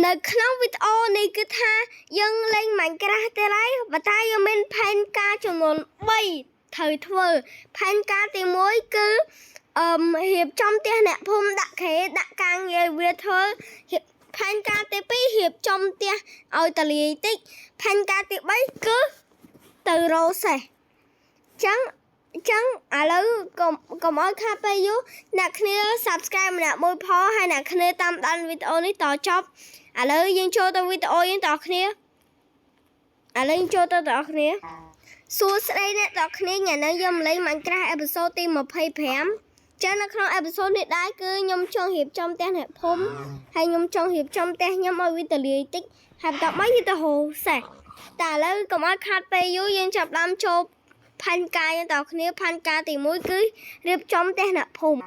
នៅក្នុងវីដេអូនេះគឺថាយើងលេង Minecraft ទេហើយប៉ុន្តែយើងមានផែនការចំនួន3ត្រូវធ្វើផែនការទី1គឺអឹមរៀបចំផ្ទះអ្នកភូមិដាក់គ្រែដាក់ការងារវាធ្វើរៀបផែនការទី2រៀបចំផ្ទះឲ្យតលាយតិចផែនការទី3គឺទៅរកសេះចឹងចឹងឥឡូវកុំឲ្យខាតពេលយូរអ្នកគ្នា Subscribe ម្នាក់មួយផងហើយអ្នកគ្នាតាមដានវីដេអូនេះតចប់ឥឡូវយើងចូលទៅវីដេអូយើងតគ្នាឥឡូវយើងចូលទៅតគ្នាសួស្តីអ្នកតគ្នាថ្ងៃនេះយើងមកលេង Minecraft episode ទី25ចឹងនៅក្នុង episode នេះដែរគឺខ្ញុំចង់រៀបចំផ្ទះអ្នកភូមិហើយខ្ញុំចង់រៀបចំផ្ទះខ្ញុំឲ្យវាទលាយតិចហើយបន្ទាប់មកយើងទៅហូសេះតែឥឡូវកុំឲ្យខាតពេលយូរយើងចាប់ផ្ដើមចូលផែនការយើងតគ្នាផែនការទី1គឺរៀបចំផ្ទះអ្នកភូមិ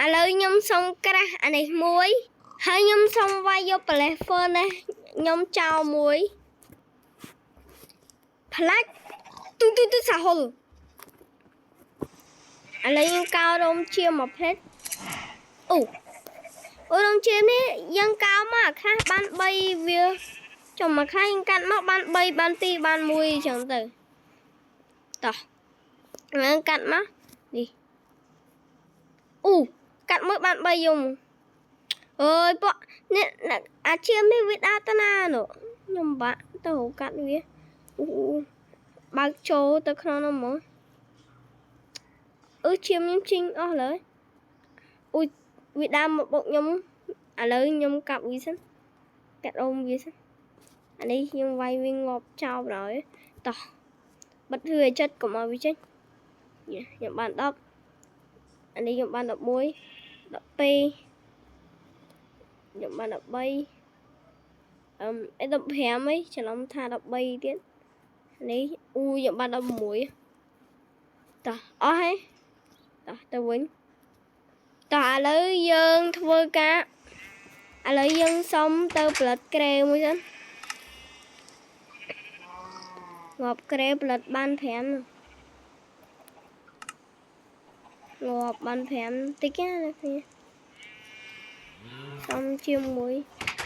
ឥឡូវខ្ញុំសុំក្រាស់អានេះមួយហើយខ្ញុំសុំវាយយក Blaze នេះខ្ញុំចោលមួយផ្លាច់ទុយទុយទុយសហុលឥឡូវយើងកោរោមជាមួយផ្លេតអូអូរោមជានេះយើងកោមកអាខ្លះបាន3វាចុះមកខ្លះយើងកាត់មកបាន3បាន2បាន1អញ្ចឹងទៅតោះយើងកាត់មកនេះអូកាត់មួយបាន3យំអើយពួកនេះអាជាមនេះវាដើរទៅណានោះខ្ញុំបាក់ទៅរកកាត់វាអូបើកចូលទៅក្នុងនោះហ្មងអឺជាមខ្ញុំជីងអស់លើអ៊ុយវាដើរមកបុកខ្ញុំឥឡូវខ្ញុំកាប់វាសិនកាត់អូមវាសិនអានេះខ្ញុំវាយវាងាប់ចោលបណ្ដោយតោះបិទវាឲ្យចិត្តកុំឲ្យវាចេញខ្ញុំបាន10អានេះខ្ញុំបាន11 12ខ្ញុំបាន13អឹមអី15អីច្រឡំថា13ទៀតនេះអូខ្ញុំបាន16តោះអស់ហើយតោះទៅវិញតោះឥឡូវយើងធ្វើការឥឡូវយើងសុំទៅផលិតក្រែមួយសិនងាប់ក្រែផលិតបាន5ងាប់បាន5តិចណាអ្នកគ្នាសុំជាមួយ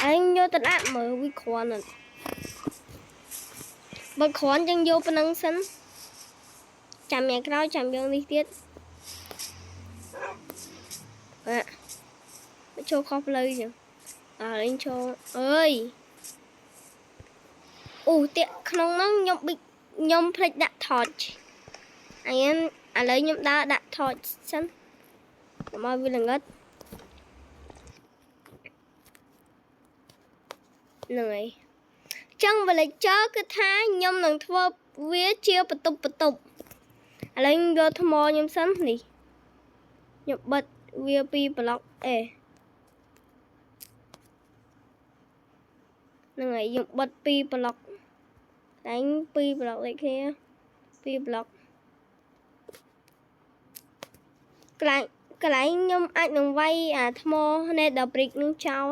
អញយកទៅដាក់មើលវាគ្រាន់អត់បើគ្រាន់យើងយកប៉ុណ្ណឹងសិនចាំយ៉ាងក្រោយចាំយើងនេះទៀតអាចូលខុសផ្លូវចឹងអើលេងចូលអើយអូតាក់ក្នុងហ្នឹងខ្ញុំប៊ិចខ្ញុំភ្លេចដាក់ torch អញឥឡូវខ្ញុំដើរដាក់ torch សិនកុំឲ្យវាល្ងិតហ្នឹងហើយចឹង villager គឺថាខ្ញុំនឹងធ្វើវាជាបន្ទប់បន្ទប់ឥឡូវខ្ញុំយកថ្មខ្ញុំសិននេះខ្ញុំបិទវាពីប្លុកអេហ្នឹងហើយខ្ញុំបិទពីប្លុកតែពីប្លុកដូចគ្នាពីប្លុកកន្លែងកន្លែងខ្ញុំអាចនឹងវាយអាថ្ម nether brick នឹងចោល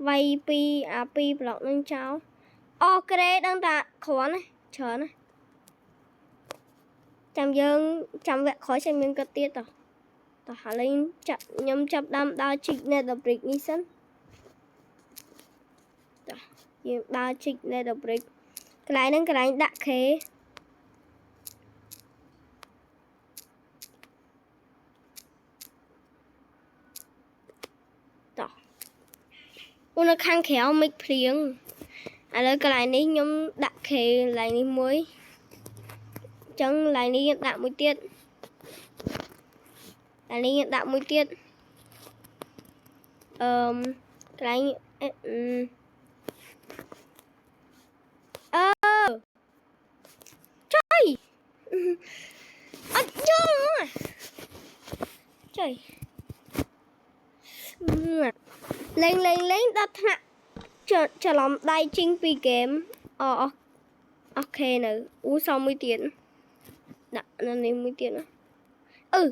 វាយពីអាពីប្លុកនឹងចោលអូក្រេដឹងតាគ្រាន់ណាច្រើនណាចាំយើងចាំវគ្គក្រោយចាំយើងគិតទៀតតោះតោះឥឡូវចាប់ខ្ញុំចាប់ដើមដើរជីក nether brick នេះសិនតោះយើងដើរជីក nether brick កន្លែងហ្នឹងកន្លែងដាក់ខេតោះអូនៅខាងក្រៅមិនភ្លៀងឥឡូវកន្លែងនេះខ្ញុំដាក់ខេកន្លែងនេះមួយអញ្ចឹងកន្លែងនេះខ្ញុំដាក់មួយទៀតកន្លែងនេះខ្ញុំដាក់មួយទៀតអឺកន្លែងអឺអឺចុយអត់យល់ចុយលេងលេងលេងដល់ថ្នាក់ច្រឡំដៃជីងពីហ្គេមអូ OK នៅអូសមមួយទៀតដាក់នៅនេះមួយទៀតណាអឺ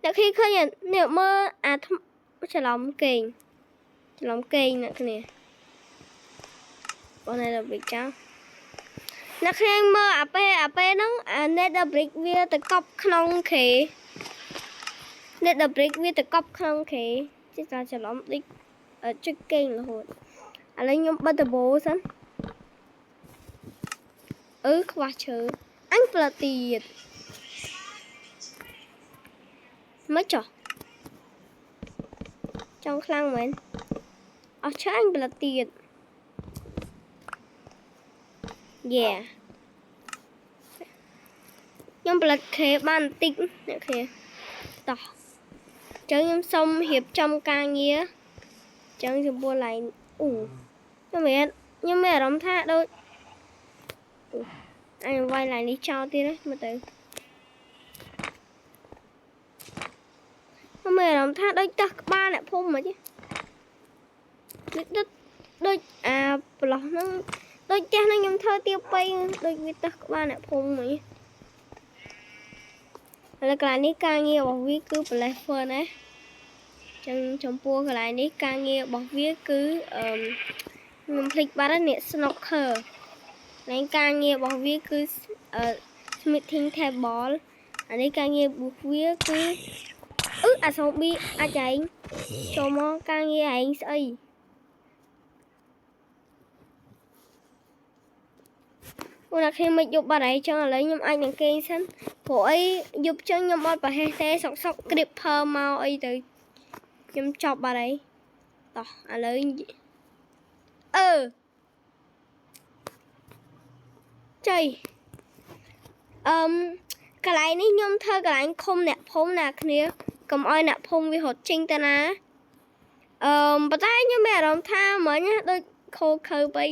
អ្នកគ្នាឃើញនេះមើលអាច្រឡំគេងច្រឡំគេងអ្នកគ្នាបង nether brick ចោលអ្នកគ្នាមើលអាពេលអាពេលហ្នឹងអា nether brick វាទៅកប់ក្នុងខេ nether brick វាទៅកប់ក្នុងខេចេះតែច្រឡំដូចចុចគេងរហូត ឥឡូវខ្ញុំបិទដបូសិនអឺខ្វះឈើអញផលិតទៀតមិនចោះចង់ខ្លាំងមែនអស់ឈើអញផលិតទៀត Yeah ខ្ញុំផលិតខេបានបន្តិចអ្នកគ្នាតោះអញ្ចឹងខ្ញុំសុំរៀបចំការងារអញ្ចឹងចំពោះឡែងអូខ្ញុំមានអារម្មណ៍ថាដូចអូអញវាយឡែងនេះចោលទៀតណាមើលទៅខ្ញុំមានអារម្មណ៍ថាដូចតោះក្បាលអ្នកភូមិមិនដូចដូចដូចអាប្រឡោះហ្នឹងដូចផ្ទះហ្នឹងខ្ញុំធ្វើទៀបពេកដូចវាតោះក្បាលអ្នកភូមិហ្មង ឥឡូវកន្លែងនេះការងាររបស់វាគឺ Black Furnace ចឹងចំពោះកន្លែងនេះការងាររបស់វាគឺអឺខ្ញុំភ្លេចបាត់ហើយនេះ snooker កន្លែងការងាររបស់វាគឺអឺ smithing table អានេះការងាររបស់វាគឺអឺអា zombie អាចឯងចូលមកការងារឯងស្អីអូនខ្ញុំមិនយប់បាត់ហើយចឹងឥឡូវខ្ញុំអាចនឹងគេងសិនព្រោះអីយប់ចឹងខ្ញុំអត់ប្រហែសទេសុកសុក creeper មកអីទៅខ្ញុំចប់បាត់ហើយតោះឥឡូវអឺចៃអឹមកន្លែងនេះខ្ញុំធ្វើកន្លែងឃុំអ្នកភូមិណាគ្នាកុំឲ្យអ្នកភូមិវារត់ចេញទៅណាអឺប៉ុន្តែខ្ញុំមានអារម្មណ៍ថាមិញដូចខូខើពេក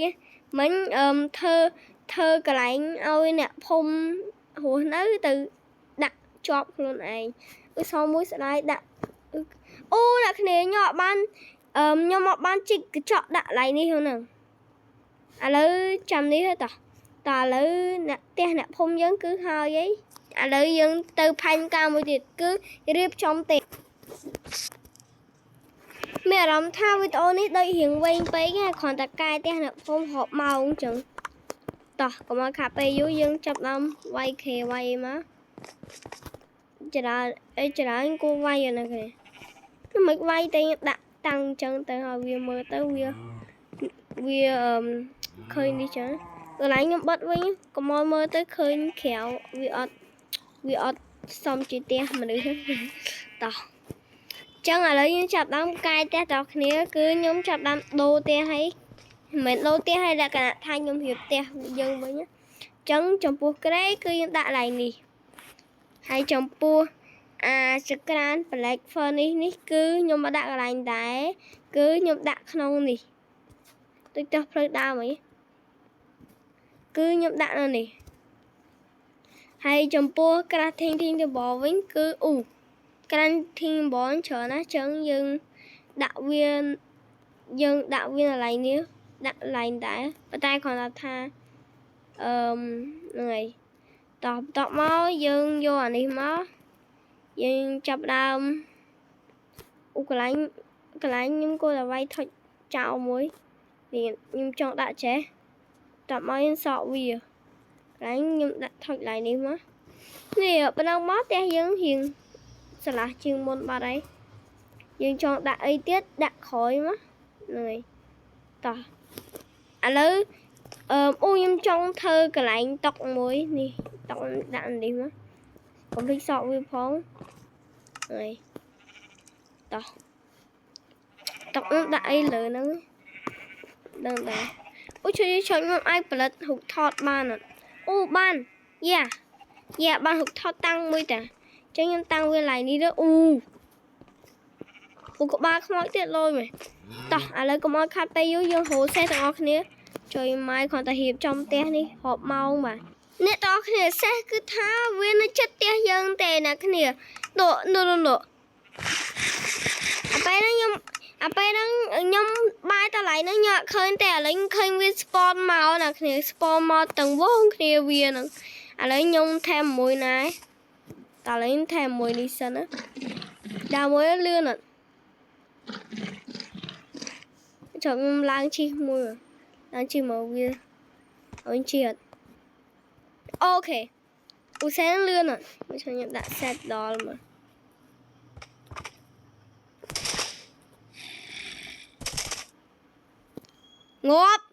មិញអឺធ្វើធ្វើកន្លែងឲ្យអ្នកភូមិរស់នៅទៅដាក់ជាប់ខ្លួនឯងអឺសមួយស្ដាយដាក់អូអ្នកគ្នាខ្ញុំអត់បានអឺខ្ញុំអត់បានជីកកញ្ចក់ដាក់កន្លែងនេះហ្នឹងឥឡូវចាំនេះតោះតើឥឡូវអ្នកផ្ទះអ្នកភូមិយើងគឺហើយអីឥឡូវយើងទៅផែនការមួយទៀតគឺរៀបចំផ្ទះមានអារម្មណ៍ថាវីដេអូនេះដូចរៀងវែងពេកណាគ្រាន់តែកែផ្ទះអ្នកភូមិរាប់ម៉ោងចឹងតោះកុំឲ្យខាតពេលយូរយើងចាប់ដើមវាយខេវាយមកច្រើនអីច្រើនគួរវាយហ្នឹងគេគឺមិនវាយតែដាក់តាំងចឹងទៅឲ្យវាមើលទៅវាវាអឺឃើញនេះចឹងកន្លែងខ្ញុំបិទវិញកុំឲ្យមើលទៅឃើញក្រៅវាអត់វាអត់សមជាផ្ទះមនុស្សតោះចឹងឥឡូវយើងចាប់ដើមកែផ្ទះដល់គ្នាគឺខ្ញុំចាប់ដើមដូរផ្ទះឲ្យមិនមែនដូរផ្ទះឲ្យលក្ខណៈថាខ្ញុំរៀបផ្ទះយើងវិញណាចឹងចំពោះគ្រែគឺយើងដាក់កន្លែងនេះហើយចំពោះអាចក្រាន Black Furnace នេះគឺខ្ញុំមកដាក់កន្លែងដែរគឺខ្ញុំដាក់ក្នុងនេះដូចផ្ទះផ្លូវដើមអីគឺខ្ញុំដាក់នៅនេះហើយចំពោះ crafting table វិញគឺអូ crafting table ច្រើនណាស់ចឹងយើងដាក់វាយើងដាក់វាកន្លែងនេះដាក់កន្លែងដែរប៉ុន្តែគ្រាន់តែថាអឺហ្នឹងហើយតោះបន្ទាប់មកយើងយកអានេះមកយើងចាប់ដើមអូកន្លែងកន្លែងខ្ញុំគួរតែវាយថុចចោលមួយនេះខ្ញុំចង់ដាក់ចេះតបមកយើងសក់វាកន្លែងខ្ញុំដាក់ថុចកន្លែងនេះមកនេះប៉ុណ្ណឹងមកផ្ទះយើងរៀងស្រឡះជាងមុនបាត់ហើយយើងចង់ដាក់អីទៀតដាក់ក្រោយមកហ្នឹងហើយតោះឥឡូវអឺអូខ្ញុំចង់ធ្វើកន្លែងតុកមួយនេះតុកដាក់នេះមកកុំភ្លេចសក់វាផងហើយតោះតុកនោះដាក់អីលើហ្នឹងដឹងដែរអូជួយជួយខ្ញុំអាចផលិតរូបថតបានអត់អូបានយ៉ាយ៉ាបានរូបថតតាំងមួយតាអញ្ចឹងខ្ញុំតាំងវាឡៃនេះទៅអូអូក្បាលខ្មោចទៀតលយមែនតោះឥឡូវកុំឲ្យខាត់ពេលយូរយើងរកសេះទាំងអស់គ្នាជួយម៉ែគ្រាន់តែរៀបចំផ្ទះនេះរាប់ម៉ោងបាទអ្នកទាំងអស់គ្នាសេះគឺថាវានៅចិត្តផ្ទះយើងទេណាគ្នានោះនោះនោះអាពេលហ្នឹងខ្ញុំអាពេលហ្នឹងខ្ញុំបាយតឡៃហ្នឹងខ្ញុំអត់ឃើញទេឥឡូវឃើញវា spawn មកណាគ្នា spawn មកទាំងវងគ្នាវាហ្នឹងឥឡូវខ្ញុំថែមមួយណែតឥឡូវខ្ញុំថែមមួយនេះសិនណាដល់មួយលឿនអត់ចាំខ្ញុំឡើងជិះមួយឡើងជិះមកវាអញជិះអត់OK ឧស្សាហ៍លឿនអត់មកខ្ញុំដាក់ set ដល់មក ងាប់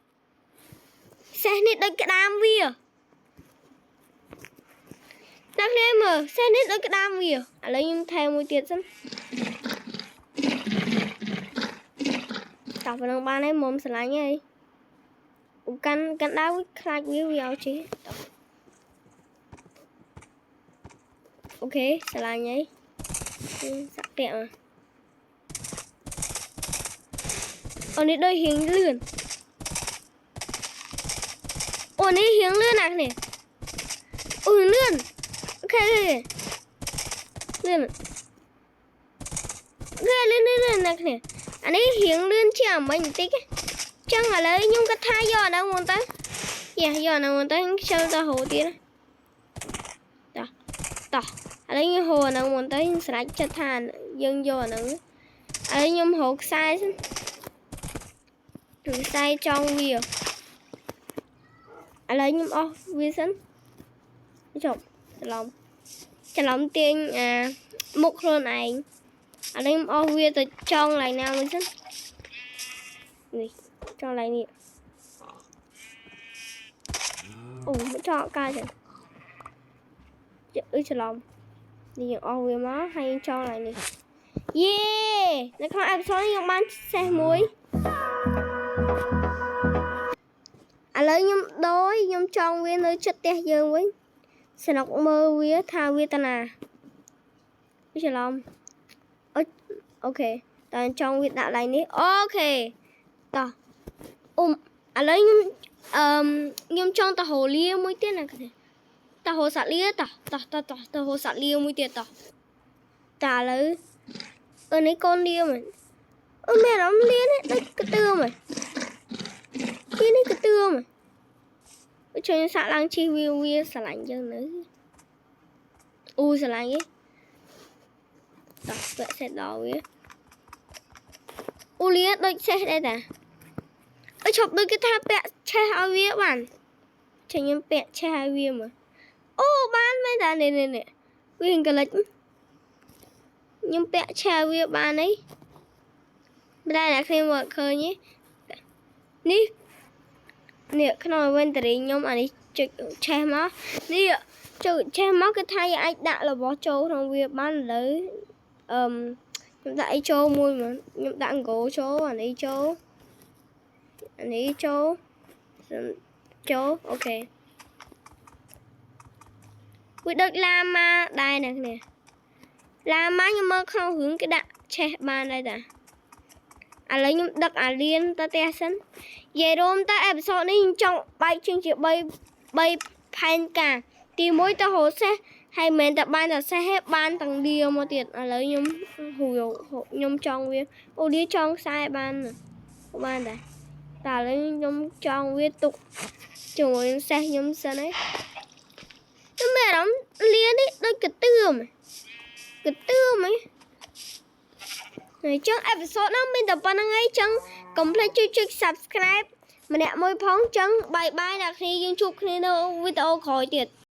សេះនេះដូចក្តាមវាអ្នកគ្នាមើលសេះនេះដូចក្តាមវាឥឡូវខ្ញុំថែមមួយទៀតសិនតោះប៉ុណ្ណឹងបានហើយមុំស្រឡាញ់ហើយអូកាន់កាន់ដាវខ្លាចវាវាឲ្យជិះតោះ okay ស្រឡាញ់ហើយសាក់ពាក់មកអូនេះដូចរៀងលឿនអូនេះរៀងលឿនណាស់នេះអូលឿន okay លឿន okay លឿនលឿនលឿនណាស់នេះអានេះរៀងលឿនជាងអាមិញបន្តិចចឹងឥឡូវខ្ញុំគិតថាយកអាហ្នឹងមកទៅយ៉ាយកអាហ្នឹងមកទៅខ្ញុំខ្ជិលទៅហូរទៀតតោះតោះឥឡូវខ្ញុំហូរអាហ្នឹងមកទៅខ្ញុំស្រេចចិត្តថាយើងយកអាហ្នឹងឥឡូវខ្ញុំរកខ្សែសិនខ្សែចង់វាឥឡូវខ្ញុំអស់វាសិនចប់ច្រឡំច្រឡំទាញអាមុខខ្លួនឯងឥឡូវខ្ញុំអស់វាទៅចង់ឡើងណាមួយសិននេះចង់ឡើងនេះអូមិនចង់កាយចឹងអឺច្រឡំនេះយើងអស់វាមកហើយយើងចង់ឡើងនេះយេនៅក្នុង episode នេះខ្ញុំបានសេះមួយឥឡូវខ្ញុំដូរខ្ញុំចង់វានៅចិត្តផ្ទះយើងវិញសនុកមើលវាថាវាតាណាច្រឡំអូ okay តើចង់វាដាក់ឡើងនេះ okay តោះអ៊ុំឥឡូវខ្ញុំអឺខ្ញុំចង់ទៅហូលាមួយទៀតណាគ្នាតោះហូសាក់លាតោះតោះតោះតោះទៅហូសាក់លាមួយទៀតតោះតាឥឡូវអឺនេះកូនលាមែនអឺមែនអមលានេះដូចកទឿមែនពីនេះកទឿមែនជួយសាក់ឡើងជីវាវាស្រឡាញ់យើងនៅអូស្រឡាញ់ឯងតោះពាក់សេតដល់វាអូលាដូចសេះដែរតាអើឈប់ដូចគេថាពាក់ឆេះឲ្យវាបានចេញខ្ញុំពាក់ឆេះឲ្យវាមើលអូបានមែនតានេះនេះនេះវាកលិចខ្ញុំពាក់ឆេះឲ្យវាបានអីមិនដែរអ្នកគ្នាមកឃើញទេនេះនេះក្នុង inventory ខ្ញុំអានេះចុចឆេះមកនេះចុចឆេះមកគឺថាយើងអាចដាក់របស់ចូលក្នុងវាបានឥឡូវអឺមខ្ញុំដាក់អីចូលមួយមើលខ្ញុំដាក់អង្គចូលអានេះចូលអានេះចូលចូល okay វាដូចឡាម៉ាដែរណាគ្នាឡាម៉ាខ្ញុំមើលក្នុងរឿងគេដាក់ឆេះបានដែរតាឥឡូវខ្ញុំដឹកអាលៀនទៅផ្ទះសិននិយាយរួមទៅ episode នេះខ្ញុំចង់បែកជាងជា3 3ផែនការទី1ទៅរកសេះហើយមិនមែនតែបានតែសេះទេបានទាំងលាមកទៀតឥឡូវខ្ញុំហូខ្ញុំចង់វាអូលាចង់ខ្សែបានបានដែរតែឥឡូវខ្ញុំចង់វាទុកជាមួយនឹងសេះខ្ញុំសិនហើយខ្ញុំមានអារម្មណ៍លានេះដូចកទឿមកទឿមហ៎ហើយចឹង episode ហ្នឹងមានតែប៉ុណ្្នឹងឯងចឹងកុំភ្លេចជួយចុច Subscribe ម្នាក់មួយផងចឹង bye bye អ្នកគ្នាយើងជួបគ្នានៅវីដេអូក្រោយទៀត។